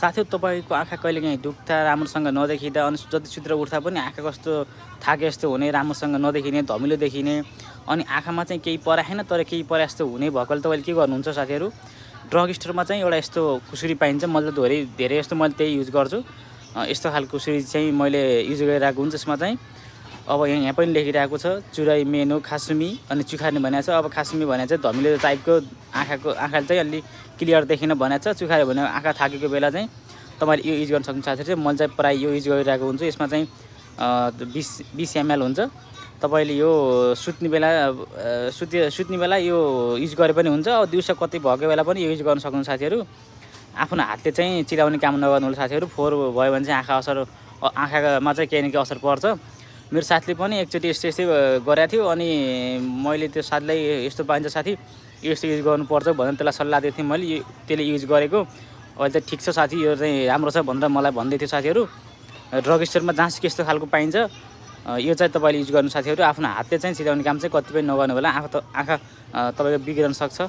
साथै तपाईँको आँखा कहिलेकाहीँ दुख्दा राम्रोसँग नदेखिँदा अनि जतिसुद्ध उठ्दा पनि आँखा कस्तो थाके जस्तो हुने, राम्रोसँग नदेखिने, धमिलो देखिने, अनि आँखामा चाहिँ केही पराएन तर केही परे जस्तो हुने भएकोले तपाईँले के गर्नुहुन्छ साथीहरू, ड्रग स्टोरमा चाहिँ एउटा यस्तो खुसुरी पाइन्छ। मैले त धेरै जस्तो मैले त्यही युज गर्छु। यस्तो खालको खुसुरी चाहिँ मैले युज गरिरहेको हुन्छु। यसमा चाहिँ अब यहाँ पनि लेखिरहेको छ चुराई मेनो खासुमी अनि चुखार्ने भनेको छ। अब खासुमी भने चाहिँ धमिलो टाइपको आँखाले चाहिँ अलि क्लियर देखिन भनेको छ। चुखार्यो भने आँखा थाकेको बेला चाहिँ तपाईँले यो युज गर्न सक्नुहुन्छ साथीहरू। मैले चाहिँ प्रायः यो युज गरिरहेको हुन्छु। यसमा चाहिँ 20 ml हुन्छ। तपाईँले यो सुत्ने बेला यो युज गरे पनि हुन्छ। अब दिउँसो कति भएको बेला पनि यो युज गर्न सक्नुहुन्छ साथीहरू। आफ्नो हातले चाहिँ चिलाउने काम नगर्नु होला साथीहरू। फोहोर भयो भने चाहिँ आँखामा चाहिँ केही न केही असर पर्छ। मेरो साथीले पनि एकचोटि यस्तै गरेको थियो अनि मैले त्यो साथीलाई यस्तो पाइन्छ साथी यो यस्तो युज गर्नुपर्छ भनेर त्यसलाई सल्लाह दिएको थिएँ मैले। त्यसले युज गरेको अहिले चाहिँ ठिक छ साथी, यो चाहिँ राम्रो छ भनेर मलाई भन्दै थियो साथीहरू। ड्रग स्टोरमा जहाँ यस्तो खालको पाइन्छ यो चाहिँ तपाईँले युज गर्नु साथीहरू। आफ्नो हातले चाहिँ चिलाउने काम चाहिँ कतिपय नगर्नु होला, आँखा तपाईँको बिग्रन सक्छ।